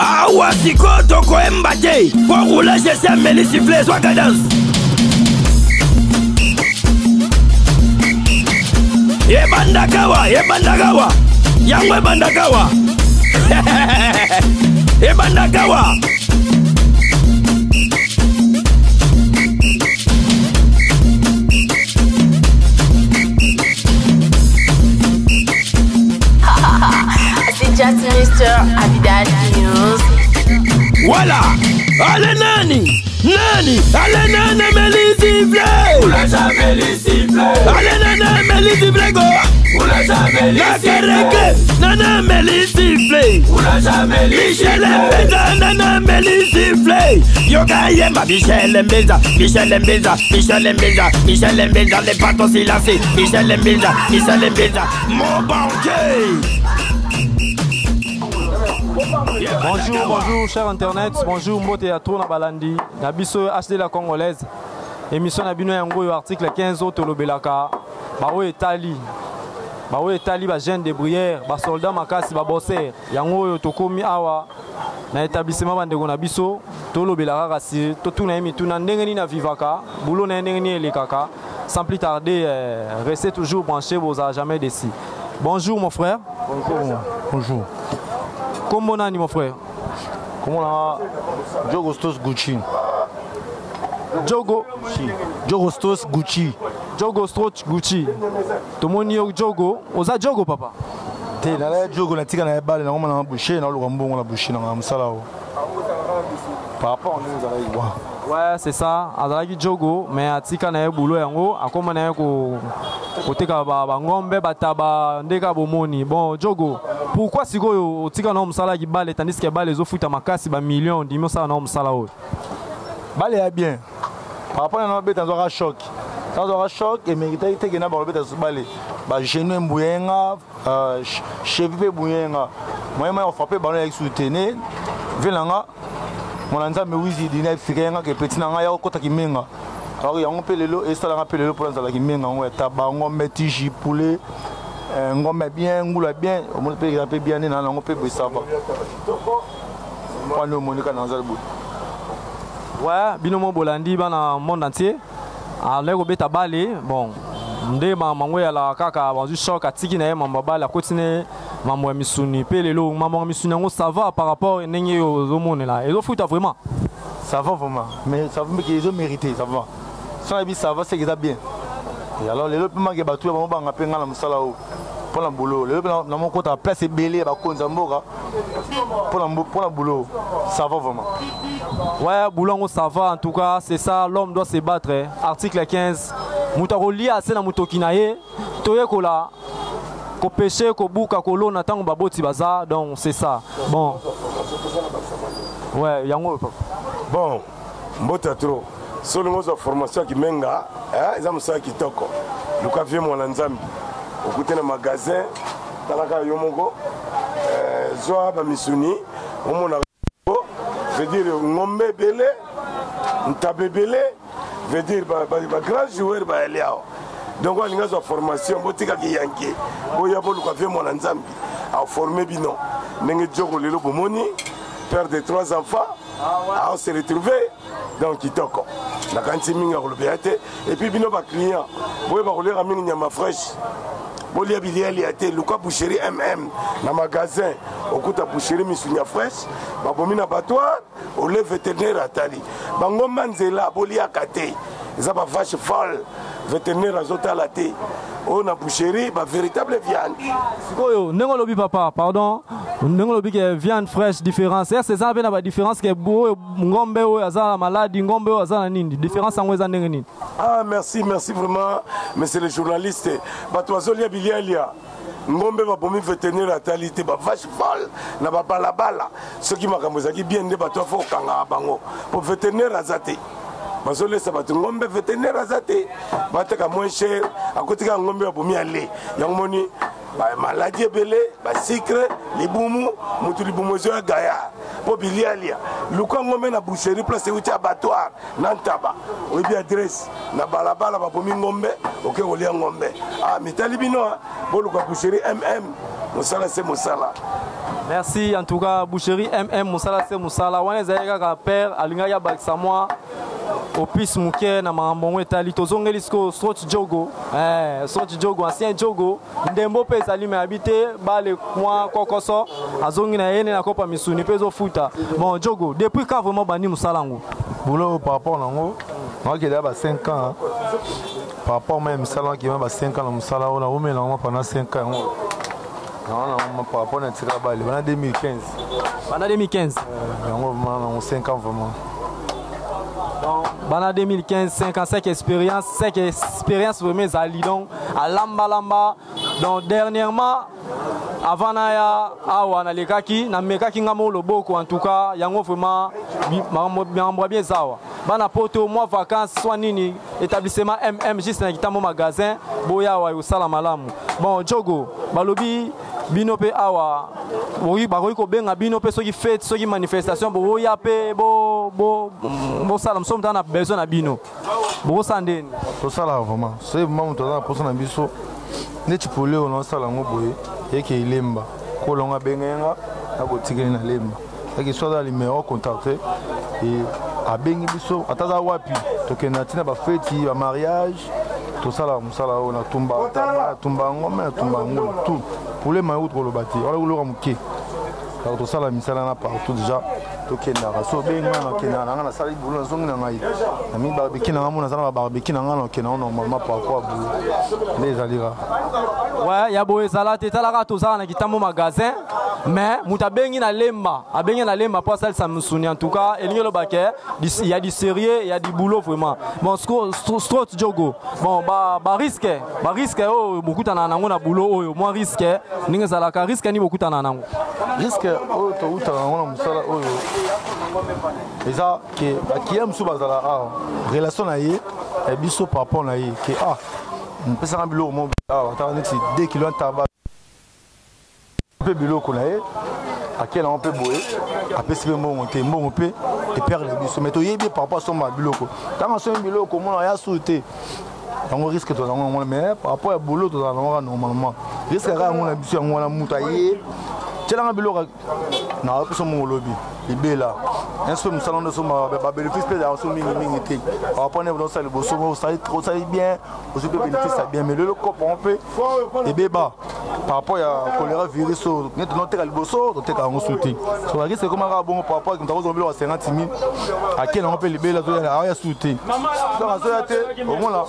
Awa sikoyo tokoyemba te po roulage esi ameli siffle ezwa cadence. Ebandakawa, ebandakawa, yango ebandakawa, ebandakawa. C'est just Mr. Abidal News. Voilà. Allez nani, nani, allez nani, Melisifle. Allez nani, Melisifle go. Nakereke, nana Melisifle. Michel Mbeza, nana Melisifle. Yoka yemba, Michel Mbeza, Michel Mbeza, Michel Mbeza, Michel Mbeza, les patos silencieux. Michel Mbeza, Michel Mbeza, mon banquier. Bonjour, bonjour, cher internet. Bonjour, mbote ya trop na balandi. Na biso HD la congolaise. Émission na bino yango yo article 15 oyo tolobelaka ba oyo etali. Ba oyo etali ba jeunes de bruyère, ba soldats makasi, ba bosser. Yango oyo tokomi awa na établissement bandeko na biso tolobela kaka si totuna ye mituna ndenge nini avivaka boulot na ye ndenge nini elekaka. Sans plus tarder, restez toujours branchés, vous n'allez jamais déçus. Bonjour mon frère. Bonjour. Bonjour. Comment nani mon frère? Comment là? Diogo Stos Gucci. Diogo. Diogo Stos Gucci. Diogo Stos Gucci. Tomoni yo Diogo, oza Diogo papa? Te na la Diogo na tika na balle na ngoma na boucher na luka mbongo na boucher na msala o. Par rapport nous azalaki quoi? Ouais, c'est ça. Azalaki Diogo, mais atika na ye boulot yango, akoma na ye ko koteka ba ba ngombe bataba ndeka bomoni. Bon, Diogo, pourquoi sikoyo otika na msala ki balle tandis que balle ezofuta makasi ba millions, ndimi osala na msala oyo? Balle ya bien. Par rapport na beta nzwaka choc. Nzwaka choc et mérité te ke na ba beta balle. Ba genou mbuyenga, cheville pe buyenga. Moyen ma frapper ballon avec soutenir. Velanga mwana nzambe wizi dina efikenga ke petit na ngai ya kokota kimenga. Alors yango mpe lelo esalanga mpe lelo mpona nzala kimenga yango ya taba ngombe tiji poulet, ngombe bien ngula bien omoni mpe eza mpe bien nde na yango mpe boye ça va. Wana omoni kaka na nzala boye. Ouais, bino mo bolandi bana monde entier. Aleki kobeta bale, bon nde mango eyalaka kaka bazwi choc atiki na ye mambo ya bale akoti ne mambo ya misuni mpe lelo mambo ya misuni yango ça va par rapport ndenge ozomonela ezofuta vraiment. Ça va vraiment, mais ça va qu'ils ont mérité, ça va. Sans la vie, ça va, c'est que ça bien. Et alors, les autres, qui battu, bango banga pe nga na mosala oyo. Pour la boulot, les autres, na mon compte à place ebele ba konza mboka. Pour la pour la boulot, ça va vraiment. Ouais, boulot, ça va en tout cas, c'est ça, l'homme doit se battre. Hein. Article 15, moto akolia se na motoki na ye, toyekola kopêcher, kobuka, kolona ntango baboti baza, donc c'est ça. Bon. Ouais, yango. Bon, mbota trop. Solo ngozo formation kimenga, hein, eza mosala kitoko. Luka vie mwana nzambi. Okute na magasin, talaka yo moko. Zwa ba misuni, omona veut dire ngombe ebele, ntabe ebele, veut dire ba, ba, ba grand joueur ba eliao. Donc alinga zwa formation, botika ki yanke. Boya boluka vie mwana nzambi. A former bino. Ndenge Diogo lelo bomoni, père de 3 enfants, a se retrouver donc kitoko. Nakanisi mingi ya kolobela te. Et puis bino ba client, boyeba koleka mingi nyama fraîche. Bolia bilialia te, luka boucherie MM na magasin, okuta boucherie misunya fraîche, babomi na abattoir, ole vétérinaire atali. Bangomba nzela boliaka te. Eza ba vache folle, vétérinaire azotala te. Oyo na boucherie ba véritable viande. Sikoyo ndenge olobi papa, pardon, ndenge olobi ke viande fraîche différence. Est-ce que eza pe na ba différence ke oyo ngombe oyo aza na maladie, ngombe oyo aza na nini? Différence yango eza ndenge nini? Ah merci, merci vraiment monsieur le journaliste. Bato bazolia bilialia. Ngombe babomi vétérinaire atali te, ba vache folle na ba balabala. Soki makambo ezalaki bien nde bato afo kokanga bango. Po vétérinaire aza te. Bazolesa bato ngombe vétérinaire aza te. Bateka moins cher, akotika ngombe babomi ale. Yango moni ba maladie ebele, ba sucre, libumu, mutu libumu ezo ya gaya. Po bilialia. Luka ngombe na boucherie place euti abattoir na ntaba. Oyebi adresse na balabala babomi ngombe, oke kolia ngombe. Ah mitali bino, boluka boucherie MM, mosala se mosala. Merci en tout cas, boucherie MM mosala se mosala wana ezali kaka père alingaki abakisa mwa opise moke na makambo yango etali. Tozongeli sikoyo Strot Jogo, eh, Strot Jogo, ancien Jogo ndembo mpe ezali me abi te bale mwa kokoso azongi na ye nde na kopa misuni mpe ezofuta. Bon, Jogo, depuis quand vraiment bandi mosala yango? Boulot par rapport nango nakokende ya ba 5 ans par rapport ma ya misala, nakende ba 5 ans na mosala oyo, naumela yango pendant 5 ans yango nango par rapport na tika bale bana 2015. Banda 2015? Yango vraiment nango 5 ans vraiment. Donc bana 2015, 55 expérience, 5 expérience vraiment ezali. Donc alambalamba. Donc dernièrement, avant naya awa, nalekaki, namekaki nga mo loboko. En tout cas yango vraiment makambo ya bien eza awa. Bana poto, mwa vacances soit nini, établissement MM juste na Kitambo magasin, boya awa, ekosala malamu. Bon, Jogo, balobi bino mpe awa bakoki kobenga bino mpe soki fête, soki manifestation, bokoya mpe bosala moso. Moto na besoin na bino, bokosala ndeni? Tosalaka vraiment. Soki vraiment moto aza na mposa na biso, neti pole oyo naosala yango boye, yeke elemba kolonga, abengai nga, nakotikeli na lemba eke so aza numéro contacte e abengi biso, ata aza wapi, tokende na ntina bafeti, bamariage, tosalaka mosala oyo. Natumba, natumba yango me natumba yango tout poulet mayo kutu koloba te, wana koloka moke. Donc tosala misala na partout déjà, tokendaka. So obengi nga, nakendaka na nga, nasali boulot, nazongi na ngai na mi barbecue na nga, mo naza na babarbecue na nga, nakenda ngo normalement par rapport ya boulot nde ezali kaka. Ouais, ya boye ezala te. Talaka, tozala na Kitambo magasin, mais moto abengi na Lemba, abengi na Lemba mpo asalisa mosuni. En tout cas elingi eloba ke y a du sérieux, y a du boulot vraiment. Bon, Strot Jogo, bon, barisque oyo bokutana nango na boulot oyo, mwa risque ndenge ezalaka, risque nini bokutana nango? Risque oyo toutaka yango na mosala oyo eza ke baclient mosusu bazala awa, relation na ye ya biso par rapport na ye ke ah, mpesanga biloko mo awa, ataka neti 2 kilo ntaba mpe biloko na ye, akei nango mpe boye, apesi mpe mbongo te, mbongo mpe eperdre biso. Mais toyebi par rapport asomba biloko, ntango asombi biloko, omona ya su te. Yango risque tozala yango wana. Mais par rapport ya boulot, tozala nango kaka normalement. Risque kaka yango na biso yango wana, moto aye tielanga biloko na biso, mongo olobi libela inso mpe mosala ndo osomba, babénéfice mpe ezalaka so mingimingi te par rapport nde osala liboso. Osali bien, ozwi mpe bénéfice ya bien, mais lelo kopo yango mpe ebeba par rapport ya choléra virus oyo. Neti noteka liboso, toteka yango su te. So barisque ekomaka bongo par rapport moto akozwa biloko ya 50 000, akei nango mpe libela, aoya su te. Donc azoya te, omona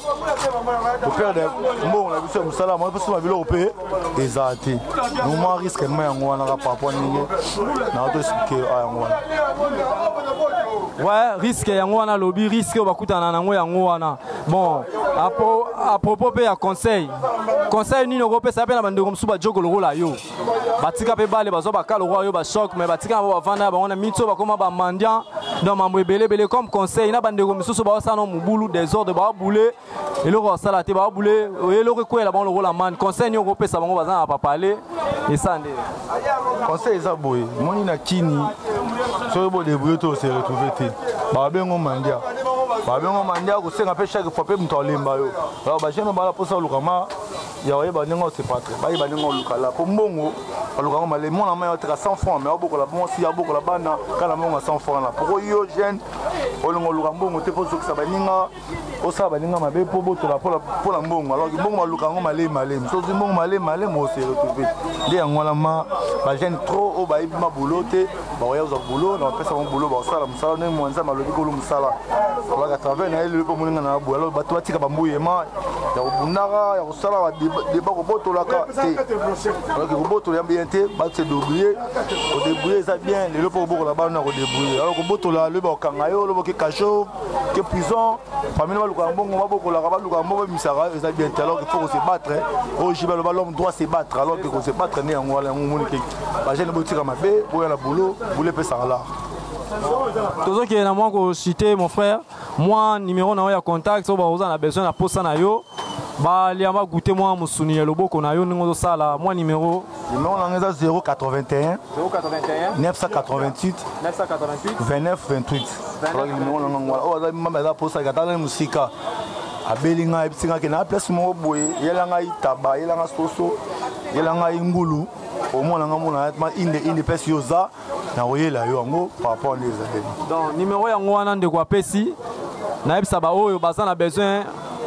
toperdre mbongo na biso ya mosala mo mpe soma biloko mpe eza te. Donc mwa risque ma yango wana kaka par rapport ndenge na to expliquer yango wana. Ouais, risque yango wana alobi, risque oyo bakutana nango yango wana. Bon, à propos mpe ya conseil, conseil nini okopesa mpe na bandeko mosusu bajogo lokola yo, batika mpe bale, bazwa baka lokola yo, bachoc, mais batika na bo bavanda ya bango na miti oyo, bakoma bamendiant, donc mambo ebele ebele? Comme conseil na bandeko misusu baosala no mobulu, désordre, baobule eloko basala te, baobule eloko ekweyela bango lokola mane, conseil nini okopesa bango baza na papale esa nde? Conseil eza boye: moni na kini, soki bodébrouille to ose retrouve te, babengo mandia, babengo mandia, kosenga mpe chaque fois mpe moto alemba yo. Alors bajeune bala mposa oluka ma ya oyeba ndenge osepatre, bayeba ndenge oluka la mpo mbongo baluka yango malemi. Mwana mai oteka 100 franc, mais abokola mwasi, abokola bana kala mbongo ya 100 franc na poko. Yo jeune, olinga oluka mbongo te mpo ozokisa baninga, osala baninga mabe mpo botola mpo na mbongo, alors mbongo baluka yango malemi malemi. So ozwi mbongo malemi malemi, ose retrouve nde yango wana. Ma bajeune trop oyo bayebi ma boulot te, bakoya kozwa boulot na bapesa bango boulot, bakosala mosala ndenge mwa Nzambe alobi kolo mosala alaka travers na ye. Lelo mpe moninga na boye, alors bato batika bambuyema ya kobundaka, ya kosala badeba, kobotolaka te, alors ke kobotola ya bien te. Base débrouiller, kodébrouiller eza bien. Lelo mpo kobokola bana na kodébrouiller, alors kobotola, lobi bakokanga yo, lobi oke cachot, ke prison, famille balukaka mbongo, babokolaka, balukaka mbongo, babimisaka, eza bien te. Alors qu'il faut kose battre. Oyo jibe aloba, l'homme doit se battre. Alors ke kose battre nde yango wana. Yango omoni ke bajeune, botika mabe, boya na boulot, boulot epesaka la. Tozokende na mwa kocite, mon frère, mwa numéro na yo ya contact oyo bakoza na besoin na posa na yo, balia, bagute mwa mosuni ya loboko na yo ndenge ozosala. Mwa numéro? Numéro na nga eza 081 081 988 988 29 28. Alors numéro na nga oyo aza mama, aza posaka ata nani mosika, abeli ngai, ayebisi ngai ke na place moko boye, yela ngai taba, yela ngai soso, yela ngai ngulu. Omona nga mona ma inde inde place yo oza nakoyela yo yango par rapport nde ezaleli. Donc numéro yango wana ndeko apesi, nayebisa baoyo baza na besoin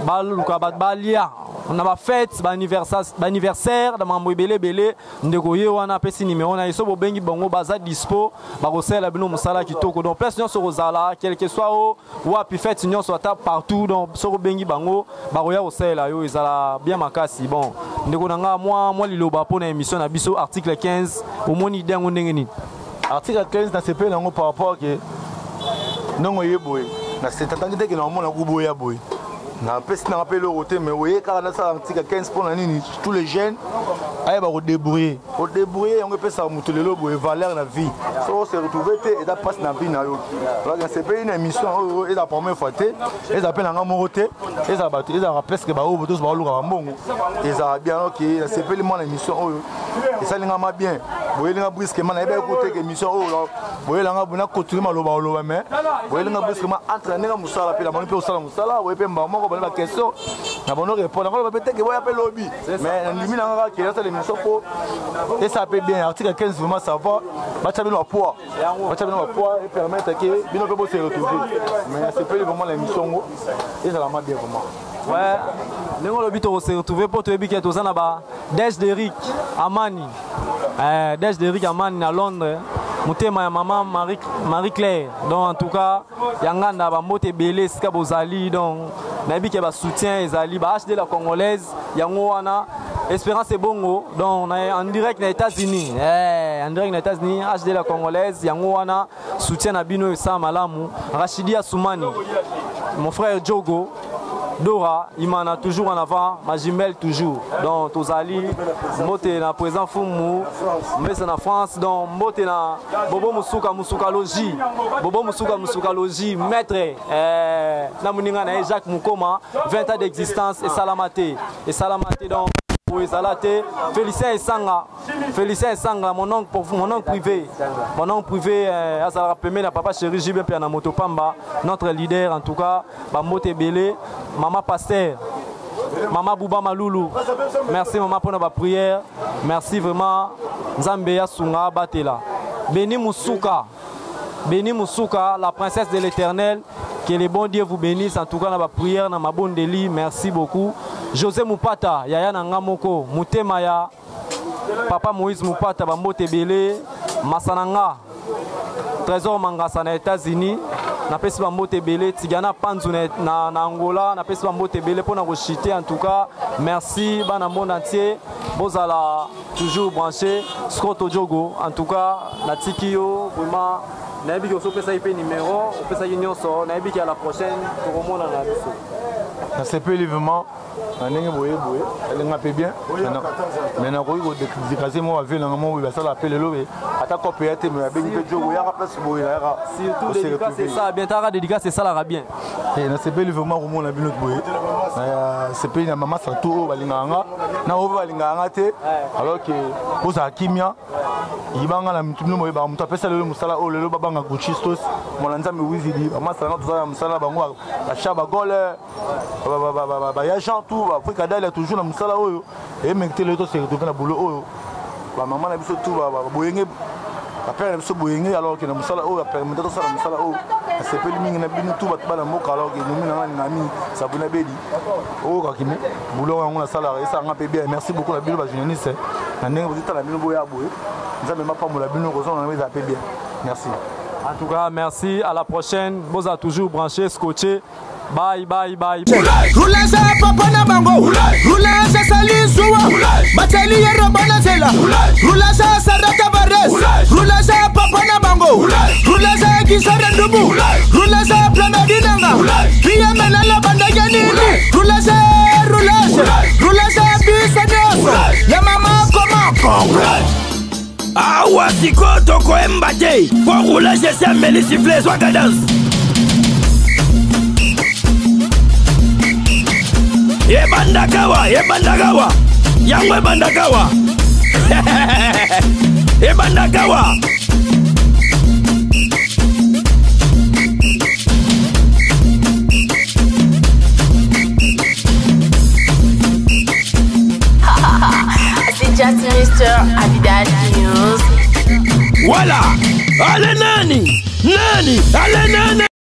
baluka bato balia na bafete, baanniversaire, na mambo ebele ebele. Ndeko ye wana apesi numéro na ye, so bobengi bango baza dispo, bakosalela bino mosala kitoko. Donc place nyonso kozala, quelque soit o wapi, fete nyonso ata partout, donc soki obengi bango bakoya kosalela yo, ezala bien makasi. Bon, ndeko na nga, mwa liloba mpo na émission na biso article 15, omoni idée yango ndenge nini? Article 15, nasepeli yango par rapport ke ndongo ye boye nasetantangi te ke na omona kuboya boye, napesi nanga mpe eloko te, mais oye kaka nasala article 15 mpo na nini? Tous les jeunes ayeba kodébrouiller, kodébrouiller yango epesaka moto lelo boye valeur na vie. Soki ose retrouve te, eza mpasi na vie na yo. Donc nasepeli na émission oyo, eza première fois te, eza mpe nanga moko te, eza bato, ezalaka presque baoyo toso baolukaka mbongo, ezala bien. Ok, nasepeli mwana émission oyo esalinga ma bien, boyelinga brusquement, nayebaki koteka émission oyo, boyelanga boye nakotinue maloba oloba, mais boyelinga brusquement entre ndenge mosala mpe namoni mpe kosala mosala boye mpe mbala moko bone baquestion na bono répondre yango, loba mpe teke boya mpe lobi, mais nandimi nanga kaka kela asala émission mpo esala mpe bien. Article 15 vraiment ça va, batya bino bapoids, batya bino bapoids e permettre ke bino mpe bose retrouver, mais nasepeli vraiment na émission ngo, ezala ma bien vraiment. Ouais, ndenge olobi, tokose retrouver mpo toyebi ke toza na ba Dej Derik Amani, Dej Derik Amani na Londres, motema ya mama Marie, Marie Claire. Donc en tout cas ya nganda, bambote ebele esika bozali. Donc nayebi ke basoutien ezali ba HD la congolaise yango wana, Espérance Ebongo, donc en direct na États-Unis, en direct na États-Unis, HD la congolaise yango wana, soutien na bino esala malamu. Rachidi Assoumani, mon frère Jogo Dora Imana, toujours en avant, ma jumelle toujours. Donc tozali, mbote na président Fumu mbesa na France. Donc mbote na Bobo Musuka Musuka Logi, Bobo Musuka Musuka Logi, maître na moninga na ye Jacques Mukoma, 20 ans d'existence esalama te, esalama te, donc oyo ezala te. Félicien Esanga, Félicien Esanga, mon oncle, mon oncle privé, mon oncle privé, azalaka pembeni na papa chéri JB mpe na moto pamba, notre leader. En tout cas bambote ebele, mama pasteur, mama Bouba Malulu, merci mama mpona baprière, merci vraiment, Nzambe asunga abatela. Beni Musuka, Beni Musuka, la princesse de l'Éternel, que le bon Dieu vous bénisse. En tout cas na baprière na mabondeli, merci beaucoup. José Mupata, yaya na nga moko, motema ya papa Moïse Mupata, bambote ebele. Masananga Trésor Mangasa na États-Unis, napesi bambote ebele. Tigana Panzu na Angola, napesi bambote ebele mpona kochite. En tout cas merci bana monde entier, bozala toujours branché. Scott Diogo, en tout cas natiki yo vraiment, nayebi ke osopesaki mpe numéro, opesaki nyonso, nayebi ke à la prochaine tokomona na biso. Nasepeli vraiment na ndenge boye boye, elinga mpe bien, mais nakoki kodédicace mwa bavie nanga mo boye basala mpe lelo ata kope ya te, mais abengi mpe Jogo, yaka place boye, nayaka. Surtout dédicace esala bien, taka dédicace esalaka bien. Nasepeli vraiment komona bino boye, nasepeli na mama Santu oyo balingaka nga na oyo mpe balingaka nga te, alors ke kozala kimia yibanga na mitu bino boyebaka moto apesa lelo mosala oyo lelo babanga Gucci Stos mwana Nzambe Wizidi, bamasala nga tozala na mosala na bango, bacha bagole, baya Jean tout Afrika Dalia, toujours na mosala oyo eyemeki te. Lelo tose retrouve na boulot oyo, bamama na biso tout boyenge, bapere na biso boyenge, alors ke na mosala oyo apermettre tosala mosala oyo, nasepeli mingi na bino tout bato bana mboka. Alors ke nomi nanga ningami mingi Sabuna Bedi oyo kakimi boulot yango nasalaka, esalanga mpe bien. Merci beaucoup na bino bajournaliste na ndenge bozotala bino boya boye, Nzambe mapambola bino, kozonga nango ezala mpe bien. Merci. En tout cas, merci. À la prochaine. Boza toujours branché, scotché. Bye, bye, bye. Rulasa papa na bango, rulasa sali zuwa bateli ye robo na zela, rulasa Sara Tavares, rulasa papa na bango, rulasa Kisara Ndubu, rulasa Planadinanga biye menala bandenge nini, rulasa, rulasa, rulasa biso nyonso ya mama koma Awa sikoyo tokoyemba te mpo roulage esi ameli siffle, ezwaka danse ebandaka wa, ebandaka wa yango, ebandaka wa, ebandaka wa. C'est Justin Mister Abidal. Nani? Nani? Ale nani?